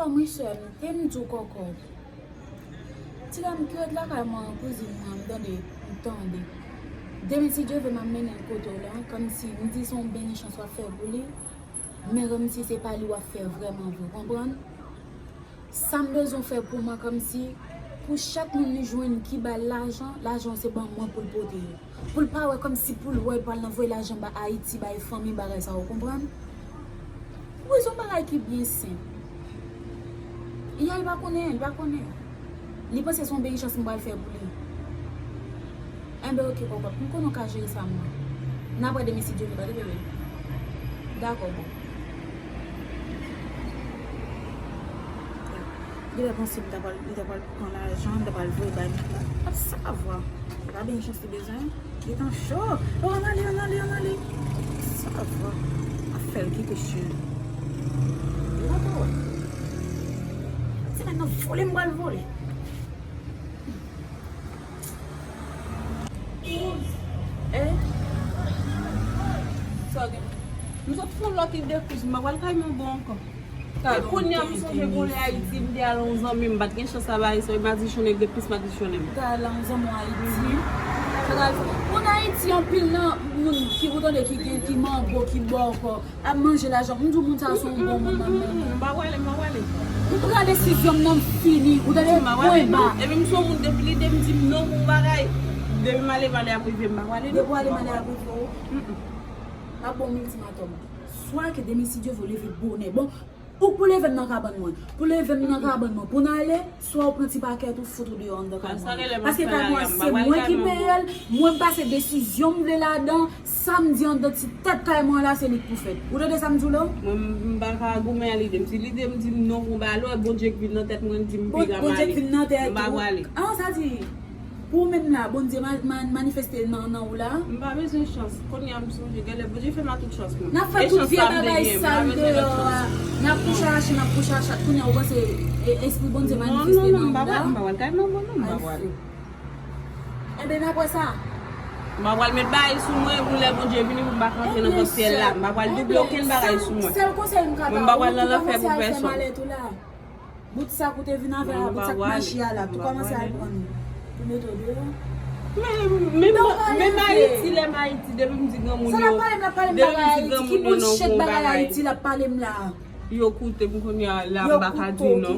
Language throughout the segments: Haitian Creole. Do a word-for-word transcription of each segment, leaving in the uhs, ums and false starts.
Wi, sè m, te m di w kòkò. Ti dam ki ret lakay mwen an, kouzin mwen an, m tande, m tande. Demen, si Dye vle, m ap mennen l kote w la, kòmsi m di se yon byen gen chans w ap fè pou li, men kòmsi se pa li w ap fè vrèman vre, w konprann? Sa m bezwen fè pou mwen, kòmsi pou chak moun li jwenn ki ba l lajan, lajan se ban mwen pou l pote yo. Pou l pa wè kòmsi pou l wè l pral nan voye lajan ba Ayiti, bay fanmi, bagay sa, ou konprann? Wi, se yon bagay ki byen senp. Iya, li pa konnen, li pa konnen. Li panse se yon byen chans m pral fè pou li. Enben, oke, kòkòt, m konnen w ka jere sa, mwen. N ap wè demen si Dye vle, tande, bebe. Dakò, bon. Genlè panse m ta pral, li ta pral pran lajan, li ta pral voye bay nèg la. L ap savwa. Se pa byen chans li bezwen. Li tan cho. Oh, ann ale, ann ale, ann ale. L ap savwa. Ap fè l kite chyen. Li pa ka wè. Se nèg nan vole m pral vole. Eh? Sa gen? M sot fè yon lòt ide kous, m pa pral kay mwen bon ankò. E kounye a m sonje pou lè Ayiti, m te al yon zanmi m, m pa t gen chans al Ayiti, e madichonnen, de plis madichonnen m. Te al yon zanmi w Ayiti. Sa t al fè. Moun Ayiti, anpil nan moun ki ou tande ki gen, ki manbo, ki bòkò, ap manje lajan. M di w moun sa se yon bon moun nan men. M pa pwale, m pa pwale. M pran desizyon m nan, m fini. Ou tande? M pa pwale non. Epi m se yon moun depi lide m di m non pou yon bagay. Depi m ale malè ap rive, m pa pwale non. Depi w ale malè ap rive w. M ap ba w yon iltimatòm. Swa ke demen si Dye vle w leve bonè. Bon, ou pou leve m nan kabann mwen. Pou leve m nan kabann mwen. Pou n ale, swa w pran ti pakèt ou fout ou deyò anndan kay mwen. Paske kay mwen se mwen ki peye l. Mwen m pase desizyon m vle ladan. Sa m di anndan ti tèt kay mwen la, se li k pou fèt. Ou tande sa m di w la? Mwen, m pa ka goumen a lide m. Si lide m di m non pou bagay, lè Bondye k vin nan tèt mwen, di m piga m ale. Bondye k vin nan tèt ou. M pa pwale. Ah, sa di, pou ou menm la, Bondye ma-, ma-, manifeste nan, nan ou la? M pa bezwen chans. Kounye a m sonje, genlè Bondye fè m a tout chans mwen. N ap fè tout vye bagay sal deyò a. N ap kouche a chat, n ap kouche a chat. Kounye a ou panse, e, espri Bondye manifeste nan ou la? Non, non, non, m pa pral, m pa pral kay manbo non, m pa pral. Enben, n ap wè sa. M pa pral met bagay sou mwen pou lè Bondye vini pou m pa ka antre nan vant syèl la. M pa pral double okenn bagay sou mwen. Sèl konsèy m ka ba ou, ou kòmanse al fè malèt ou la. Bout sa k ou te vin avè a, bout sa k mache a la, tou kòmanse al pran li. Pou mete w deyò. Men, men, men Ayiti, lè m Ayiti, depi m di granmoun yo, depi m di granmoun yo non pou bagay, Ayiti, l ap pale m la. Yo koute m kounye a la, m pa ka di non.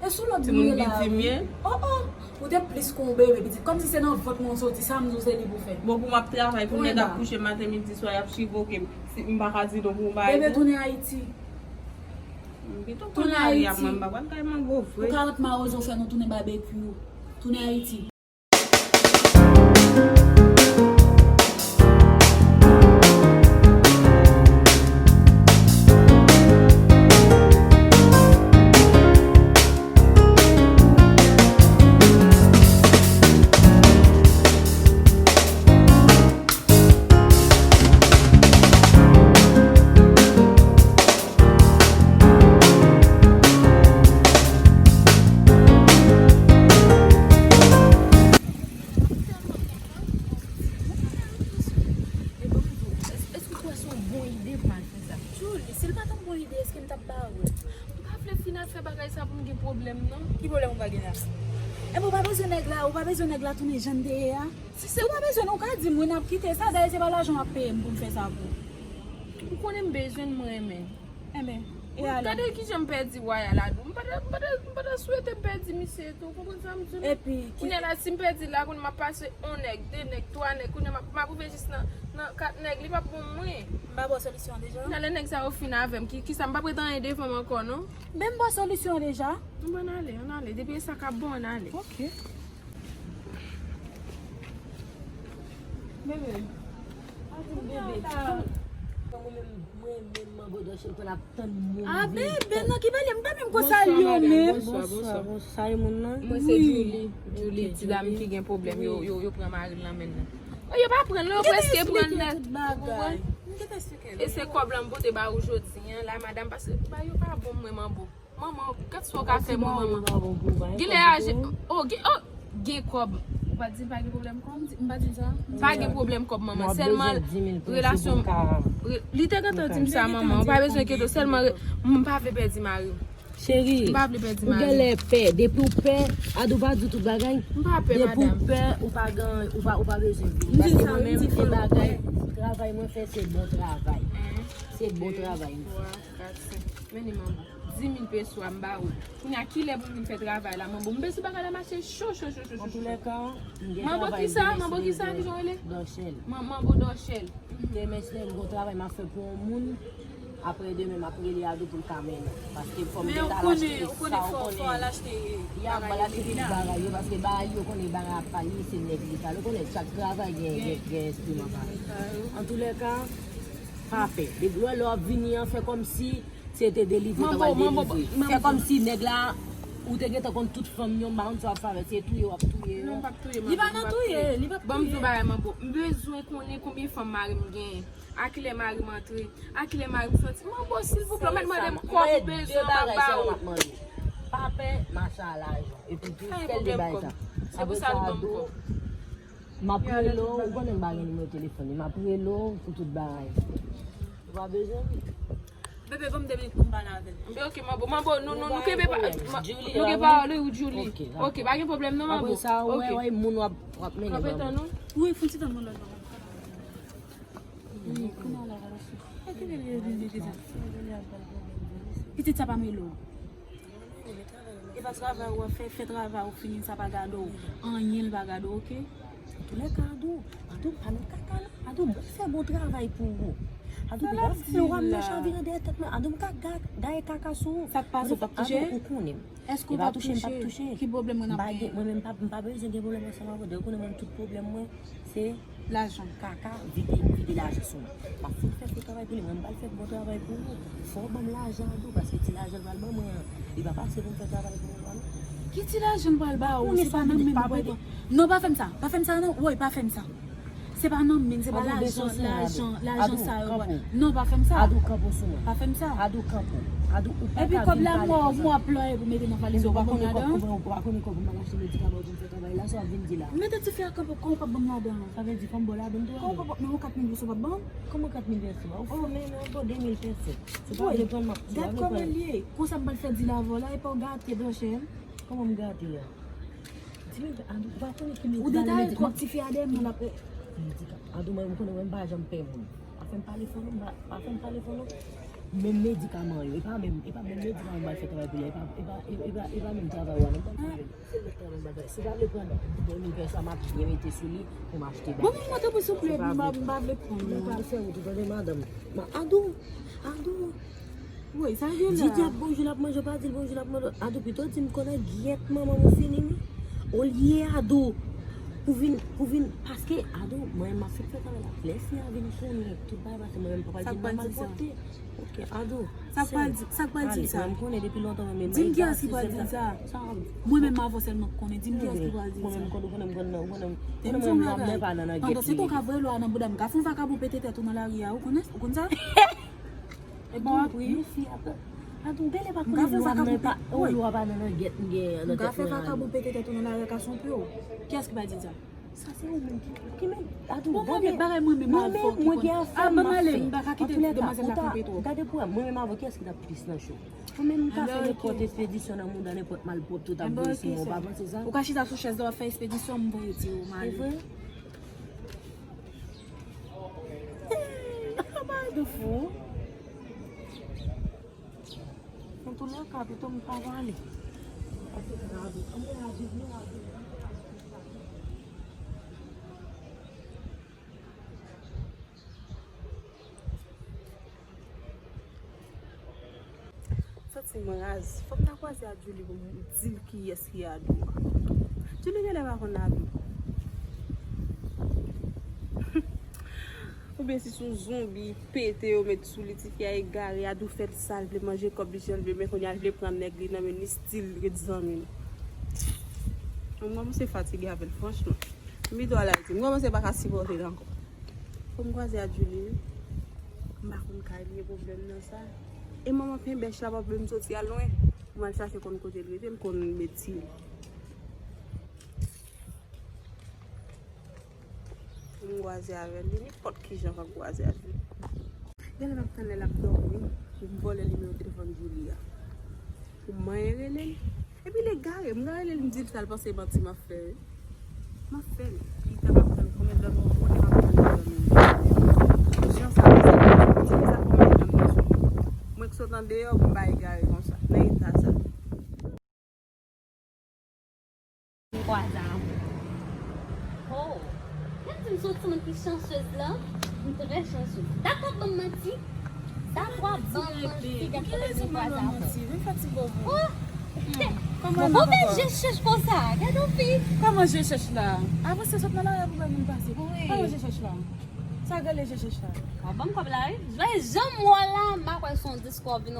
E sou lòt moun yo la wi. Oh, oh. Ou te plis kon bebe pitit. Kòmsi se nan vant mwen w soti, sa m di w se li pou fè. Bon, pou m ap travay, pou nèg ap kouche maten, midi, swa, y ap chivoke m. Si m pa ka di non pou yon bagay. Bebe, tounen Ayiti. M pito tounen Ayiti. Mwen, m pa pral kay manbo vre. Ou ka ret mawozo fè nou tounen babekyou. Tounen Ayiti. Èske w kwè se yon bon ide pou m al fè sa? Julie, si l pa t yon bon ide, èske m t ap ba ou l? M pa vle fin al fè bagay sa pou m gen pwoblèm, non. Ki pwoblèm ou pral gen la? Enben, ou pa bezwen nèg la, ou pa bezwen nèg la tounen jan l te ye a. Si se ou pa bezwen l, ou ka di m, wi, n ap kite sa. Dayè, se pa lajan w ap peye m pou m fè sa pou ou. Ou konnen m bezwen l, m renmen l. Enben, e alò? Gade kijan m pèdi Waya la, dou. M pa ta, m pa ta, m pa ta swete m pèdi misye tou. Ou konprann sa m di w? Epi, kounye a la, si m pèdi l la, kounye a m ap pase yon nèg, de nèg, twa nèg. Kounye a m ap, m ap rive jis nan, nan kat nèg, li p ap bon mwen. M pa ba w solisyon an deja? Kounye a lè nèg sa yo fin avè m, ki, kisa, m p ap ret anyen devan m ankò, non. Men m ba w solisyon an deja. Bon, ann ale, ann ale. Depi e sa k ap bon, ann ale. Ok. Bebe. Mwen menm, mwen menm, manbo dòche m konn ap tann moun. Ah, bebe, nan ki pale? M pa menm ko salye w menm. Bonswa, bonswa, bonswa. Sa e moun nan? Mwen se Julie. Julie, ti dam ki gen pwoblèm. Yo, yo, yo pran mari l nan men l nan. Oh, yo pa pran l, yo prèske pran l nan. E se kòb la m pote ba ou jodi an la, madanm, paske ba yo pa bon mwen manbo. Manman, gad sa w ka fè mwen, manman. Genlè aje, oh, gen, oh, gen kòb. Ou pa t di pa gen pwoblèm kòb? M pa di sa. Pa gen pwoblèm kòb, manman. Sèlman relasyon, re-, li te gentan di m sa, manman. Ou pa bezwen enkyete w, sèlman re-, m pa vle pèdi mari m. Cheri, ou genlè pè. Depi w pè, Adou pa di w tout bagay. Depi w pè, ou pa gen, ou pa, ou pa bezwen vini. Paske mwen menm, se bagay, travay mwen fè, se bon travay. Se bon travay m fè. Mennen manbo. Dis mil peso a m ba ou. Kounye a, kilè pou m vin fè travay la, manbo? M bezwen bagay la mache cho, cho, cho, cho, cho, cho. Antoulekan, m gen travay m te mèsi. Manbo kisa? Manbo kisa? Ki jan w rele? Dòchèl. Manbo Dòchèl. M te mèsi, m gon travay m ap fè pou yon moun. Apre demen, m ap rele Adou pou l ka mennen. Paske fò m gentan al achte sa, ou konnen. Ya, m al achte tout bagay yo, paske bagay yo konnen bagay ap pale, se nèg li pale. Ou konnen chak travay gen, gen, gen enstriman pa l. Antoulekan, pa pè. Depi lè w ap vini an, fè kòmsi se te delivre, ta pral delivre. Fè kòmsi nèg la, ou te gentan konn tout fanm yo, m pa konn sa w ap fè avè, se touye w ap touye yo. Non, m p ap touye, manbo. Li pa nan touye, li p ap touye. Ban m di w bagay, manbo. M bezwen konnen konbyen fanm mari m genyen. A kilè mari m antre? A kilè mari m soti? Manbo, silvouplè, w mèt mande m kòb ou bezwen, m ap ba ou. Pa pè, mache a lajan. Epi tou, sèl de bagay sa. Se pou sa l ban m kòb. M ap rele w, ou konnen m pa gen nimewo telefòn li. M ap rele w pou tout bagay. Ou pa bezwen li. Bebe, ban m de minit pou m pale avè l. Oke, manbo, manbo, nou, nou, nou kenbe pa, nou gen pawòl, wi, ou Julie. Oke, pa gen pwoblèm, non, manbo. Apre sa, ou wè, wè, moun w ap, w ap mennen ban mwen. Wi, fè yon ti tann mwen lòt bò. Wi, kounye a la, la, la. Pitit sa pa m rele w. E pa travay w ap fè, fè travay ou fini, sa pa gade w. Anyen l pa gade w, oke? Antoulekan, Adou, Adou, pa nan kaka, non. Adou, mwen fè bon travay pou ou. Adou, ou pa fè w ap nan chavire dèyè tèt mwen. Adou, m ka ga-, gaye kaka sou ou. Sa k pase, w p ap touche? Adou, ou konnen m. Èske w pa touche, m p ap touche. Ki pwoblèm mwen ap genyen? Mwen menm, m pa, m pa bezwen gen pwoblèm ansanm avè w. Ou konnen mwen, tout pwoblèm mwen, se lajan. Kaka, vide, vide lajan sou mwen. M ap fin fè tout travay pou li, mwen m pral fè bon travay pou ou. Fò w ban m lajan an tou, paske ti lajan l pral ban mwen an, li pa pase pou m fè travay pou mwen, non. Ki ti lajan l pral ba ou? Se pa nan men m pou pran. Non, pa fè m sa. Pa fè m sa, non. Woy, pa fè m sa. Se pa nan men, se pa lajan, lajan, lajan sa yo. Non, pa fè m sa. Adou, kanpe w sou mwen. Pa fè m sa. Adou, kanpe w. Adou, ou pa ka vin pale konsa. Epi kòb la, mwen, mwen ap plore pou mete nan valiz ou, ou pa konn ladan. Ou pa konnen kòb ou m al achte medikaman pou m fè travay la, sa w ap vin di la. Mete ti fi a kanpe, kòman w p ap ban m ladan an? Sa vle di fò m ba w ladan tou. Kòman w p ap, men yon kat mil peso w p ap ban m? Kòman kat mil peso? Ou fò men non, bon, de mil peso. Si w pa vle pran, m ap, si w pa vle pran. Gad kòman l ye. Konsa m pral fè dil avè w la, epa w gate, Dòchèl. Kòman m gate a? Di m, Adou, ou pa konnen ki medikaman. Ou detaye twòp, ti fi a dèyè m, l ap. Medikaman. Adou, mwen, m konnen mwen, m pa janm pè moun. Pa fè m pale fò non, pa, pa fè m pale fò non. Menm medikaman yo, e pa menm, e pa menm medikaman m pral fè travay pou li a, e pa, e pa, e, e pa, e pa menm travay ou a non m pral fè. Se lòt travay m pral fè. Si w pa vle pran de mil peso a, m ap byen mete sou li pou m achte bagay. Bon, mwen, tanpri, souple, m pa, m pa vle pran non. Mwen pral fè wout ou tande, madanm. Ma, Adou, Adou. Woy, sa gen la? Di dyab bonjou, l ap manje, w pa di l bonjou, l ap manje. Adou, pito di m konnen gyèt manman m ou fini, wi. Olye Adou, pou vin, pou vin, paske Adou, mwen, m ap fèk fè travay la. Lè fi a vin konnen tout bagay, paske mwen menm, papa di m nan malpwòpte. Oke, Adou. Sa k pral di, sa k pral di sa? Mwen, m konnen depi lontan, mwen menm. Di m kiyès ki pral di sa. Mwen menm, m avè w sèlman k konnen. Di m kiyès ki pral di sa. Mwen menm, m konnen, konnen, konnen, konnen, konnen mwen menm, m ap nan pa nan, nan gèt li. Pandan se tan w ka voye lwa nan bouda m, m ka fè yon vakabon pete tèt ou nan lari a, ou konnen, ou konn sa? E bon, apre. Men fi a, Adou, bèlè pa konnen lwa m nan, pa, lwa pa nan, nan gèt m gen nan tèt mwen. M ka fè vakabon pete tèt ou nan lari a, ka son pye w. Kiyès ki pa di sa? Sa se ou menm ki, ki menm, Adou, gade. Bon, mwen gen bagay mwen menm avè w ki konn. A, ban m ale, m pa ka kite demwazèl la kanpe twòp. Gade pou wè, mwen menm avè w, kiyès ki t ap plis nan cho? Ou menm, m ka fè nenpòt espedisyon nan mouda, nenpòt malpwòpte ou t ap voye sou mwen, ou pa panse sa? Ou ka chita sou chèz la, w ap fè espedisyon, m voye ti ou, m ale. Se vre? Bagay de fou. Antoulèka, pito m pa pale. Santi m raz. Fò m ta kwaze ak Julie pou m di l kiyès ki Adou a. Julie genlè pa konn Adou. Oubyen si se yon zonbi pete yo met sou li, tifi a egare, Adou fè l sa, l vle manje kòb li jan l vle, men kounye a l vle pran nèg li nan men li, still ret zanmi l. Mwen, mwen se fatige avè l, franchman. M pito al Ayiti. M kòmanse pa ka sipòte l ankò. Fò m kwaze ak Julie, wi. M pa konn kay li ye pwoblèm nan sa. E manman penbèch la pa vle m soti al lwen. M al chache konn kote l rete, m konn met ti li. M kwaze avè l, wi, nenpòt kijan m ap kwaze ak li. Genlè m ap tann lè l ap dòmi pou m vòlè nimewo telefòn Julie a. Pou manyen rele l. Epi l egare, m ka rele l, m di l sa l panse manti m ap fè, wi. M ap fè l. Li t ap tann konbyen dòmi, m konnen m ap tann dòmi. Jan sa pase, m di sa konbyen tan m bezwen. Mwen k sot andeyò pou m pa egare konsa. Nan eta sa. M kwaze avè w. Oh, gad di m se yon timoun ki chansez la. M trè chansez. Dakò, ban m manti. Dakò, ban m manti. Gad kòman m kwaze avè w. Oh, bon, bon, men je chèch konsa. Gad yon fi. Kòman je chèch la? Avanse sot nan lari a pou wè moun pase. Kòman je chèch la? Sa k rele je chèch la? Ban m kòb la, wi. Jan m wè w la, m pa kwè se yon diskò vin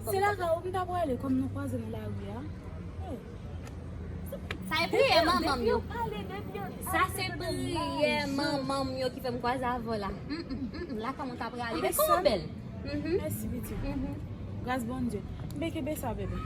Se lakay ou m ta prale, kòm nou kwaze nan lari a. Sa e priyè manman m yo. Sa se priyè manman m yo ki fè m kwaze avè w la. Mm, mm, mm, mm. Lakay mwen ta prale. Men kòman w bèl? Mèsi pitit. Gras Bondye. M ben kenbe sa bebe.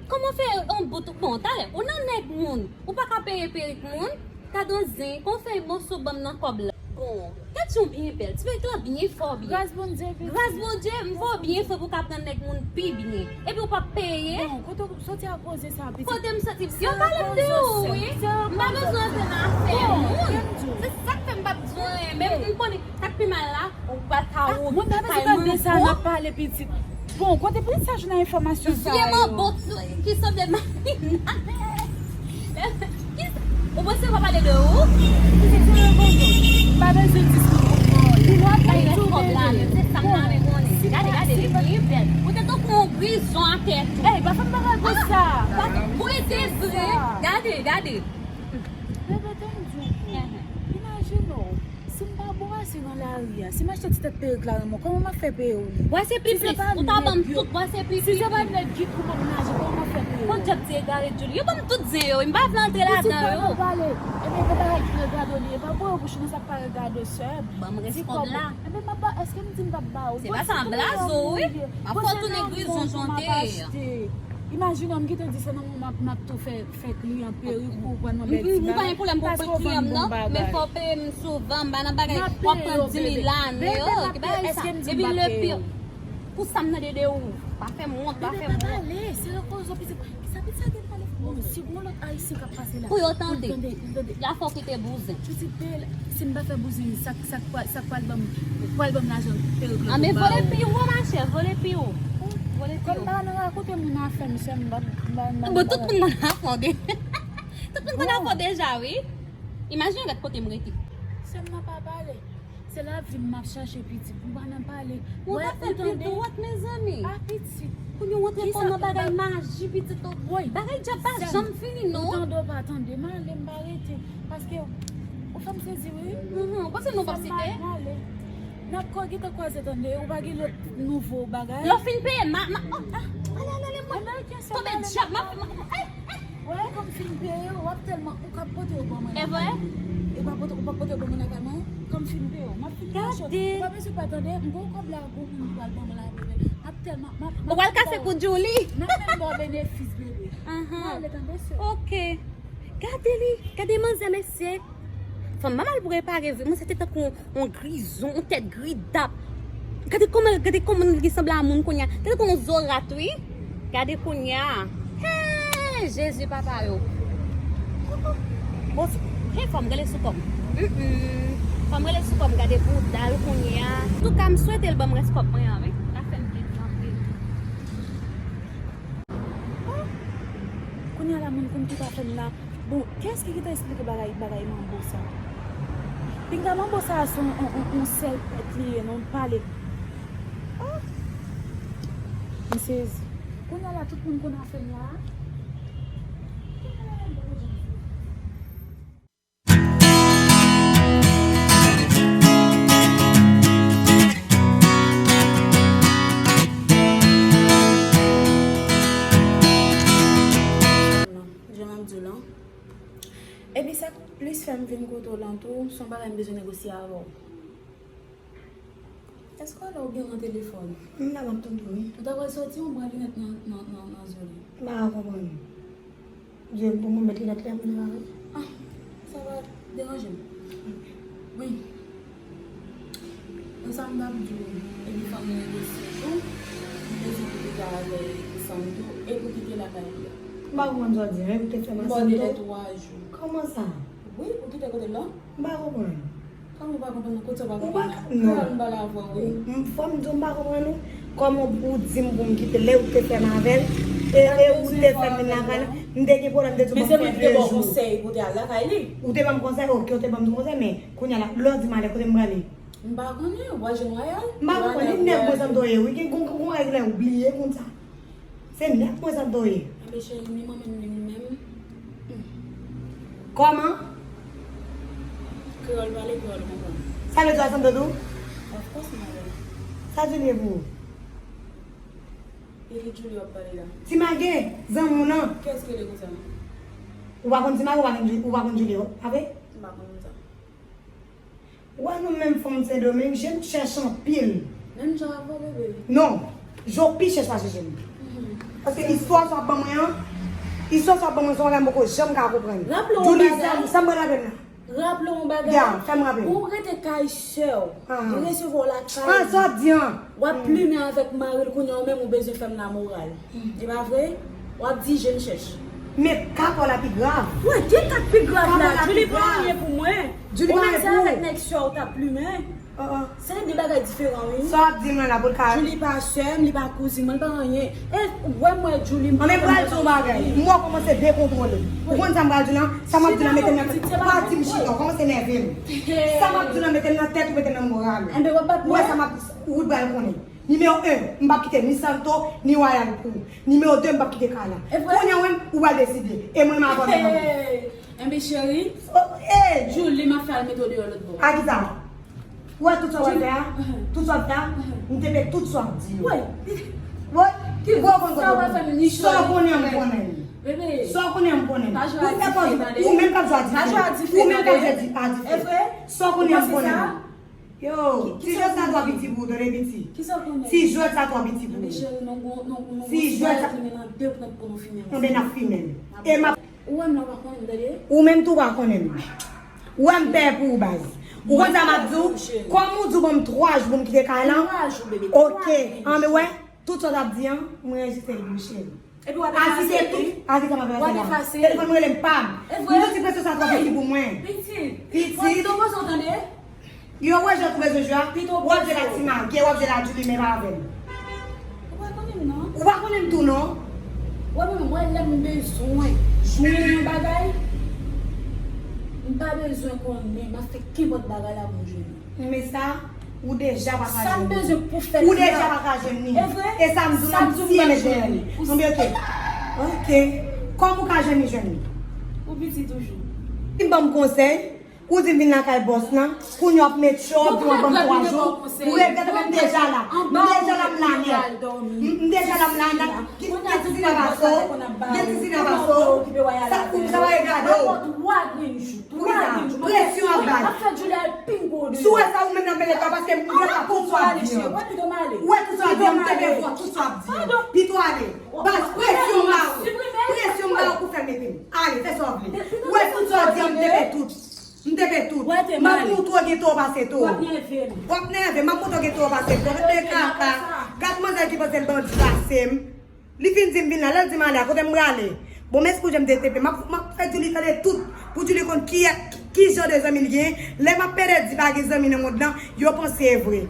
Kòman fè yon bout, bon, talè, ou nan nèg moun, ou pa ka peye perik moun? Gad yon zen, kon fè moso ban m nan kòb la. Bon, gad jan w byen bèl. Ti perik lan byen fè w byen. Gras Bondye, pitit. Gras Bondye, m fè w byen fè pou w ka pran nèg moun pi byen. Epi w p ap peye. Bon, kote w soti ak koze sa, pitit? Kote m soti? Yo pale m de ou, wi. M pa bezwen antre nan afè moun. Se sa k fè m p ap bezwen, men m konnen sa k pi mal la. Ou pral ka ou mwen pa bezwen tande sa n ap pale pitit. Bon, kote pou sa jwenn enfòmasyon sa yo? Vye manbo ki sanble Marina. Ou panse yo pa pale de ou? Pitit, se revolt. M pa bezwen diskite ankò. Pou w ap bay rès kòb la menm, se sa m ta renmen konnen. Gade, gade, li byen bèl. Ou te tankou yon grizon atè tou. Ey, pa fè m bagay konsa. Pou rete vre, gade, gade. Bebe, tann di w. Imajine w. Si m pa bo ase nan lari a, si m achte ti tèt perik la nan men w, kòman m ap fè peye w li? Bwase pi plis, ou ta ban m tout, bwase pi plis. Si se pa nèg ki pou mwen menaje, kòman m ap fè peye w? Kot djab ti egare Djouly? Yo ban m tout zen yo, m pa vle antre ladan yo. Pitit, ban m pale. Ebyen, gen bagay ki regade w li, e pa boure bouch ou nan sa k pa regade w, sè. Ban m rès kòb la. Ebyen, m ap ba, èske m di m p ap ba w? Se pa sa, m blaze w, wi. M ap fè w tounen grizon jan w te ye. Imajine w, m kite w di se nan men w m ap, m ap tou fè fè kliyan perik ou pran nan bèl ti bagay. M pa gen pwoblèm pou kliyan m nan, men fò w peye m souvan, m pa nan bagay w ap pran dis mil ane, oh, ki bagay sa? Epi le pire, pou sa m tande de ou, pa fè m wont, pa fè m wont. Bebe, pa pale, se repoze w, pitit. Sa pitit sa gen pale fò. Bon, si gon lòt ayisyen k ap pase la, pou yo tande. Pou l tande, pou l tande. La fò w kite bouzen. Pitit, peye l, si m pa fè bouzen, sa, sa k pral, sa k pral ban m, pral ban m lajan perik la. Ah, men vole pi wo, machè, vole pi wo. Vole pi wo. Kòm m pa nan rakonte moun afè m, sè m, m pa, m pa, m pa. Bon, tout moun nan afè w de. Tout moun konn afè w deja, wi. Imajine w gad kote m rete. Sè m nan pa pale. Se lavi m m ap chache pitit. M pa nan pale. Ou ta fè l pi dwat, mezanmi. A pitit. Kounye w antre kò nan bagay maji, pitit. Woy. Bagay djab pa janm fini, non. Ou tande w pa tande. M ale, m pa rete. Paske ou fè m sezi, wi. Ou panse nou p ap site? N ap ko gentan kwaze tande, ou pa gen lòt nouvo bagay? Lè w fin peye, ma, ma, oh, ah, ale, ale, ale, mwen. Tonbe djab, m ap, m ap, ay, ay. Wè, kòm fin peye, w ap tèlman, ou ka pote yo ban mwen lakay mwen. E vre? E pa pote, ou pa pote yo ban mwen lakay mwen, kòm fin peye, m ap fin mache. Ou pa bezwen pa tande, m gon kòb la pou moun pral ban mwen la, bebe. M ap tèlman, m ap, m ap. Ou pral kase kou Djouly. M ap menm ba w benefis, bebe. M ale tande, sè. Ok. Gade li, gade manzè, mesye. Fanm pa mal pou repare vre. Manzè te tankou yon, yon grizon, yon tèt gridap. Gade kòman, gade kòman li sanble a moun kounye a. Te tankou yon zorat, wi. Gade kounye a. Hey, Jezi, papa yo. Bon, hey, fò m rele sou kò m. Mm, mm. Fò m rele sou kò m, gade bouda l kounye a. Antouka, m swete l ban m rès kòb mwen an, wi. Sa fè m plen anpil. Oh! Kounye a la, moun konn ki pa fè m la. Bon, kiyès ki gentan esplike bagay, bagay manbo sa? Pinga manbo sa a se yon, yon, yon, yon sèl tèt li ye, non, m pale. Oh! M sezi. Kounye a la, tout moun konn afè m la. Kounye a la, Jan m ap di w lan. Epi sa k plis fè m vin kote w lan tou, se yon bagay m bezwen negosye avè w. Èske w la ou byen nan telefòn? M la, m ap tande w, wi. Ou ta pral soti, ou pran linèt nan, nan, nan, nan zye w? M pa ka konprann. Zye m pou mwen met linèt lè m nan la. Ah, sa va deranje m. Wi. E sa m t ap di w, epi fò m negosye tou. M bezwen pou pita avè Epi w kite lakay li a. M pa konprann sa w di a, epi w te fè m ansanm tou. M ba w delè twa jou. Kòman sa? Wi, ou kite kote l lan? M pa konprann. Kòman ou pa konprann nan? Kote w pa konprann nan? Kreyòl m pale avè w, wi. M, fò m di w m pa konprann ou. Kòman ou di m pou m kite lè ou te fè m avè l? E, e ou te fè m vin lakay la? M te gen pwoblèm, m te di w ban m fè de jou. Men se mwen ki te ba w konsèy pou w te al lakay li. Ou te ban m konsèy? Oke, ou te ban m konsèy, men kounye a la, lè w di m ale, kote m prale? M pa konnen, w a jwenn Wayal? M pa konprann, e nèg mwen Santo ye, wi, gen gon, gon règ lè ou bliye konsa. Se nèg mwen Santo ye. Anben cheri, ni mwen menm, ni ou menm. Kòman? Kreyòl pale, kreyòl konprann. Sa vle di w a Santo tou? Of course, m avè l. Sa Djoulie ye pou ou? E ki Djoulie w ap pale la? Ti Mage, zanmi w nan. Kiyès ki rele konsa? Ou pa konn Ti Mage, ou pa konn Djou-, ou pa konn Djoulie, pa vre? M pa konn konsa. Ou wè nou menm fanm Sendomeng, je nou chèch anpil. Menm jan avè w, bebe. Non, je w pi chèch pase je m. Paske istwa sa w ap ban mwen an, istwa sa w ap ban mwen se yon bagay m poko janm ka konprann. Raple w yon bagay. Djoulie, sa, sa m pral raple m nan. Raple w yon bagay. Ya, fè m raple m. Ou rete kay sè w. Li resevwa w lakay li. Ah, sa w ap di an? W ap plimen avèk mari l kounye a, ou menm ou bezwen fè m lamoral. E pa vre? W ap di je m chèch. Men ka pa w la pi grav. Wi, ki ka k pi grav la? Djoulie pa anyen pou mwen. Ou menm se avèk nèg sè w t ap plimen. Se de bagay diferan, wi. Sa w ap di m lan la pou l ka. Djoulie pa sè m, li pa kouzin mwen, li pa anyen. E w wè m wè Djoulie, m pa konn kote m soti. Anben m pral di w yon bagay. M wè w kòmanse dekontwole. Ou konn sa m pral di w lan? Sa m ap di w lan mete m nan tèt. Pa di m chita, w kòmanse nève m. Sa m ap di w lan mete l nan tèt ou mete l nan moral ou. Ou wè sa m ap di, ou pral konnen. Nimewo en, m p ap kite ni Santo, ni Wayal pou ou. Nimewo de, m p ap kite Kayla. Kounye a, ou menm, ou pral deside. E mwen, m a abòne nan ou. Enben, cheri, Djoulie, m ap fè al mete w deyò lòt bò. A kisa? Ou wè tout sa w ap fè a? Tout sa w ap fè a? M te pè tout sa w ap di yo. Wi. Wi. Ou wè w konn kote w ye. Sa w konnen, m konnen. Sa w konnen, m konnen. Ou fè pòz, ou menm k ap jwe a dife. Ou menm k ap jwe a dife. Sa w konnen, m konnen. Yo, ti jwèt sa twò piti pou ou, tande piti. Ti jwèt sa twò piti pou ou. Ti jwèt sa. Anben n ap fimen l. E m ap. Ou wè m la, w pa konnen m, tande. Ou menm tou w pa konnen m. Ou wè m pè pou ou, baz. Ou konn sa m ap di w? Kòm ou di w ban m twa jou pou m kite kay lan. Oke. Anben wè, tout sa w t ap di an, mwen anrejistre l wi, cheri. Epi w ap efase li? Aksepte tout. A, kisa m ap efase la? W ap efase li? Telefòn mwen rele m pa m. E vre? M soti presyon sa twò piti pou mwen. Pitit. Pitit. Pito poze w tande. Yo wè jan tou bezwen jwe a. Pito poze w. W ap jwe la Ti Mage, w ap jwe la Djoulie, men pa avè m. Ou pa konnen m non. Ou pa konnen m tou non. Ou wè mwen, mwen lè m bezwen jwenn yon bagay, m pa bezwen konnen, m ap fè kenpòt bagay la pou m jwenn li. Men sa, ou deja pa ka jwenn li. Sa m bezwen pou fè l la. Ou deja pa ka jwenn li. E vre? E sa m di w la, m siyen met dèyè li. Anben oke. Oke. Kòman ou ka jwenn li, jwenn li? Ou piti toujou. Vin ban m konsèy. Ou di m vin lakay bòs lan. Kounye a w ap met cho, w ap di w ap ban m twa jou. Ou regrèt, men m deja la. M deja la, m la nèt. M, m deja la, m la nèt. Gen, gen ti sina pa so. Gen ti sina pa so. Sa, ou, sa va regade w. Twa grenn jou. Poukisa? Presyon ap bay. M ap fè Djoulie al pinga w deyò. Si w wè sa, ou menm nan mele twa, paske m wè tout sa w ap di an. Ou wè tout sa w ap di an, m te gen vwa tout sa w ap di an. Pito ale. Baz, presyon m ba ou. Presyon m ba ou pou fè mete m. Ale, fè sa w vle. Ou wè tout sa w ap di an, m te fè tout. M te fè tout. M ap montre w gen tò pase tò. W ap nève m. W ap nève m, m ap montre w gen tò pase tò. Rete kaka. Gad manzè ki panse l bandi pase m. Li fin di m vin la, lè l di m ale a, kote m prale? Bon, m espri jan m te tepe. M ap, m ap fè Djoulie tande tout, pou Djoulie konn ki, ki jan de zanmi l gen. Lè m ap pede di pa gen zanmi nan mond lan, yo panse e vre.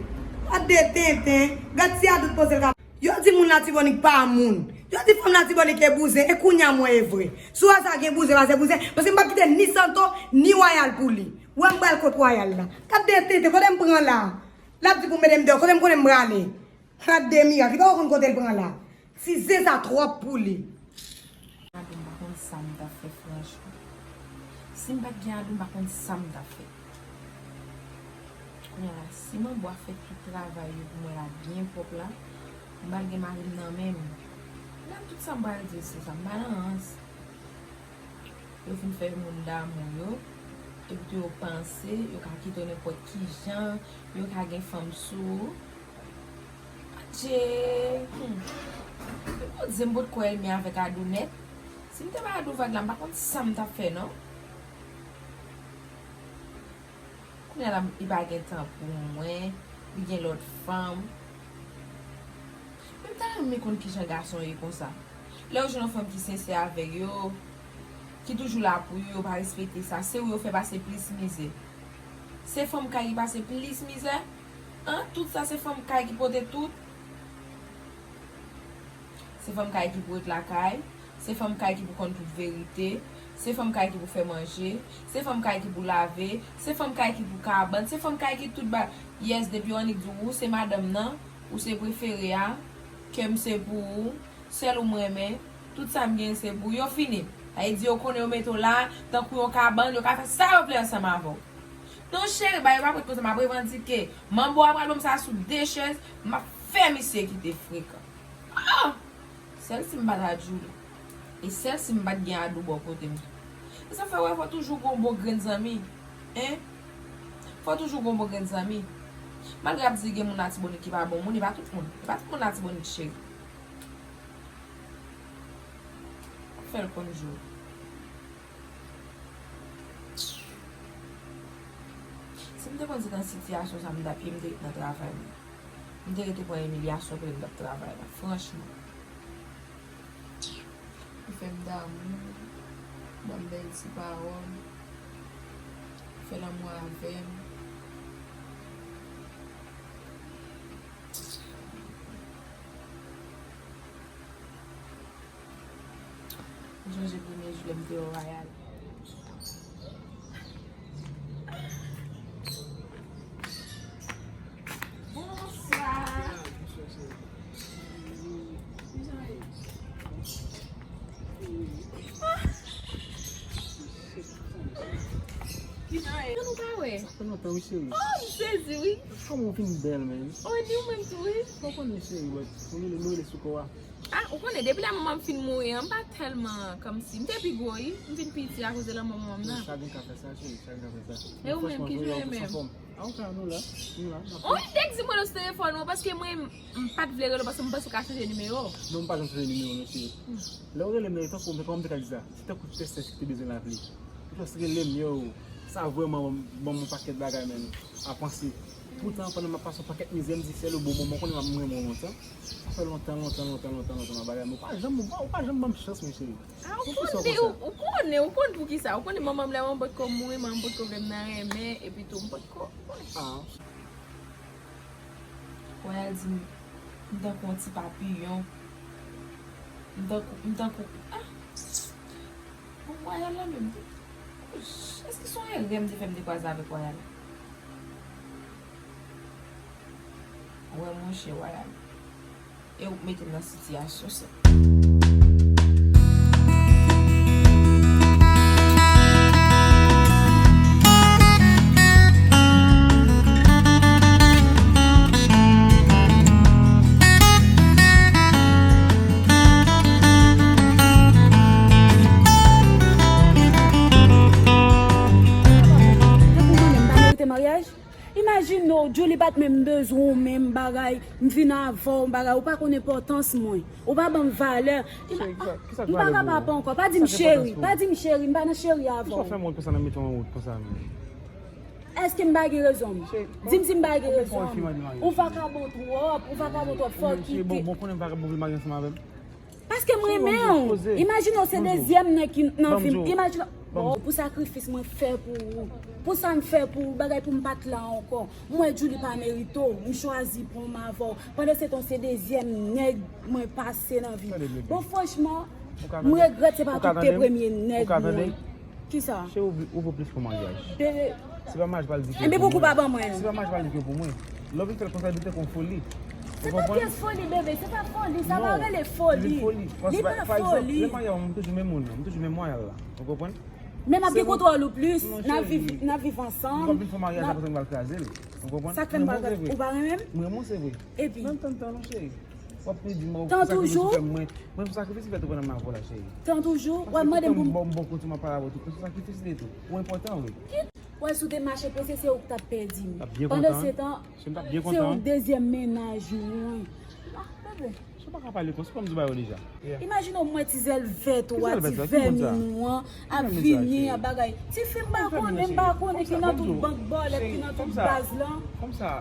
Gad de tenten, gad si a dout panse l ka. Yo di moun Latibonit pa moun. Yo di fanm Latibonit gen bouzen, e kounye a m wè e vre. Si w wè sa gen bouzen, pase bouzen, paske m p ap kite ni Santo, ni Wayal pou li. Ou wè m pral kot Wayal la. Gad de tenten, kote m pran la? L ap di pou mete m deyò, kote m konnen m prale? Gad de mirak, li poko konn kote l pran la. Ti zen sa twòp pou li. Ado, m pa konn sa m t ap fè franchman. Si m pa t gen Ado, m pa konn sa m t ap fè. Kounye a la, si Manbo a fè tout travay yo pou mwen la byen pwòp la, m pral gen mari m nan men m. Gad tout sa m pral di se sa, m pa nan rans. Yo fin fè moun damou yo, epi tou yo panse yo ka kite w nenpòt ki jan, yo ka gen fanm sou ou. Adje! Hmm. Depi w di m potko ènmi avèk Ado nèt, si m te bay Ado vag la, m pa konn sa m t ap fè non. Kounye a la, li pa gen tan pou mwen, li gen lòt fanm. Men m ta renmen konn kijan gason ye konsa. Lè yo jwenn yon fanm ki sensè avèk yo, ki toujou la pou yo, yo pa respekte sa. Se ou yo fè pase plis mizè. Se fanm kay ki pase plis mizè. An, tout sa se fanm kay ki pote tout. Se fanm kay ki pou ret lakay. Se fanm kay ki pou konn tout verite. Se fanm kay ki pou fè manje. Se fanm kay ki pou lave. Se fanm kay ki pou kabann. Se fanm kay ki tout ba-, yes, depi yo annik di w ou se madanm nan, ou se prefere a, kè m se pou ou, sèl ou m renmen, tout sa m gen se pou yo fini. Sa vle di yo konnen yo mete w la, tankou yon kabann, yo ka fè sa yo vle ansanm avè w. Non, cheri, bagay yo pa p ret konsa, m ap revandike. Manbo a pral ban m sa sou de chèz, m ap fè misye kite frekan. Ah! Sèl si m pa t a Djouly. E sèl si m pa t gen Adou bò kote m. E sa fè w wè fò toujou gon bon grenn zanmi. Hein? Fò toujou gon bon grenn zanmi. Malgre y ap di gen moun Latibonit ki pa bon moun, e pa tout moun. E pa tout moun Latibonit, cheri. Fè l konn jou. Si m te konn se nan sitiyasyon sa m t ap ye, m te ret nan travay mwen. M te rete pran imilyasyon kote m t ap travay la, franchman. Li fè m damou, ban m bèl ti pawòl, fè lanmou avè m. M sonje premye jou lè m te wè Wayal. Bonswa. Kijan w ye? Kijan w ye? Jan nou pa wè? Sa fè lontan wi cheri. Oh, m sezi wi. Kòman w vin bèl, man? Oh, ni w menm tou wi. Ou konnen cheri, but nou rele, nou rele sou kò a. Ah, ou konnen, depi lè manman m fin mouri an, m pa tèlman, kòmsi, m te pi gwo, wi. M vin piti akoz de lanmò manman m nan. Chagren ka fè sa, cheri, chagren ka fè sa. E ou menm, kijan w ye menm? Ah, ok, nou la, nou la, n ap... Oh, li te di m rele w sou telefòn ou, paske mwen, m pa t vle rele w, paske m panse w ka chanje nimewo. Non, m pa janm chanje nimewo, non, cheri. Lè w rele m nan, e tankou, men kòman m te ka di sa? Se tankou tèstès ki te bezwen lape. Ou jis rele m, yo. Sa vrèman ban m yon pakèt bagay, menm, a panse. Poutan, pandan m ap pase yon pakèt mizè, m di, sèl ou bon moman, konnen m ap renmen w lontan. Sa fè lontan, lontan, lontan, lontan, lontan m ap bagay, men ou pa janm, ou pa, ou pa janm ban m chans, mwen, cheri. Ah, ou konnen, ou, ou konnen, ou konn poukisa. Ou konnen manman m lè manman m potko mouri, manman m potko vle m nan renmen, epi tou m potko. Ah. Wayal di m, m tankou yon ti papiyon. M tankou, m tankou, ah! Bon, Wayal la menm. Èske se yon erè m te fè m te kwaze avèk Wayal? Wè monchè Wayal. E ou k mete m nan sitiyasyon sa. Depi w konnen m pa merite maryaj? Imajine w, Djouly pa t menm bezwen w menm bagay, m vin avè w bagay, ou pa konn enpòtans mwen, ou pa ban m valè. Cheri, kisa, kisa k valè pou ou? M pa ka papa ankò, pa di m cheri, pa di m cheri, m pa nan cheri avè w. Kisa w fè m wont konsa nan mitan yon wout konsa menm? Èske m pa gen rezon m? Di m si m pa gen rezon m. Ou vakabon twòp, ou vakabon twòp, fò w kite. Bon, bon, konnen m vakabon pou l marye ansanm avè m. Paske m renmen w. Imajine w se dezyèm nèg ki nan vi m. Imajine w, bon, pou sakrifis mwen fè pou ou. Pou sa m fè pou ou, bagay pou m pa t la ankò. M wè Djouly pa merite w. M chwazi pran m avè w. Pandan se tan w se dezyèm nèg mwen pase nan vi m. Bon, franchman, m regrèt se pa t ou ki te premye nèg mwen. Kisa? Cheri, ou, ou vo plis ke yon maryaj. Bebe. Se pa maryaj pral di ke... Enben, pou kou pa ban mwen. Se pa maryaj pral di ke pou mwen. Lè w vin fè l konsa, li tankou yon foli. Se pa pyès foli, bebe, se pa foli, sa pa rele foli. Li pa foli. Lè maryaj, m toujou menm moun nan, m toujou menm Wayal la. Ou konprann? Men m ap gen kontwòl ou plis, n ap viv, n ap viv ansanm. Ou pa vin fè maryaj la panse m pral kraze l. Ou konprann? Sa k fè m pral kraze, ou pa renmen m? M renmen w, se vre. Epi? Menm tann tan non, cheri. W ap tou di m, ou sakrifis ou fè mwen. Mwen, pou sakrifis ou fè tou pandan m avè w la, cheri. Tan toujou, w ap mande m pou m. Paske tout tan m bon, m bon kote m ap pale avè w tou. Pou sakrifis li tou. Ou enpòtan, wi. Kit, w al sou te mache prese, se ou k t ap pèdi m. Pandan se tan, se ou dezyèm mennaj mwen. Ah, bebe. Ou pa ka pale konsa, ou pa m di w bagay yo deja. Imajine w mwen ti zèl vèt ou a, ti vèmin ou an, ap vini, ap bagay. Ti fi m pa konnen, m pa konnen ki nan tout bank bòlèt, ki nan tout baz lan. Kòmsa,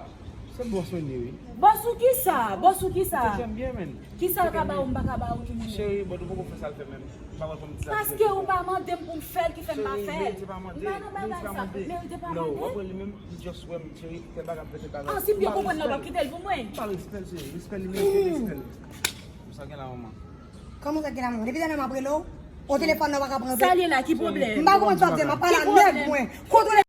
Se bòs mwen ye, wi. Bòs ou kisa? Bòs ou kisa? Chèm byen, men. Kisa l ka ba ou, m pa ka ba ou ki moun? Cheri, bon, ou poko fè sa l fè menm. Pa wè kòm ti sa. Paske ou pa mande m pou m fè l ki fè m pa fè l. M pa nan bagay sa. Merite pa mande. Non, wè li menm, li just wè m, cheri, fè bagay m fè, fè bagay. Ah, si m byen konprann la, w ap kite l pou mwen? Pa respè l, cheri. Respè li merite, respè l. Sa gen la, manman. Kòman sa gen la, manman? Depi talè m ap rele w, o telefòn nan w pa ka pran. Sa li la, ki pwoblèm? M pa konprann sa w ap di, m ap pale a nèg mwen. Kontwole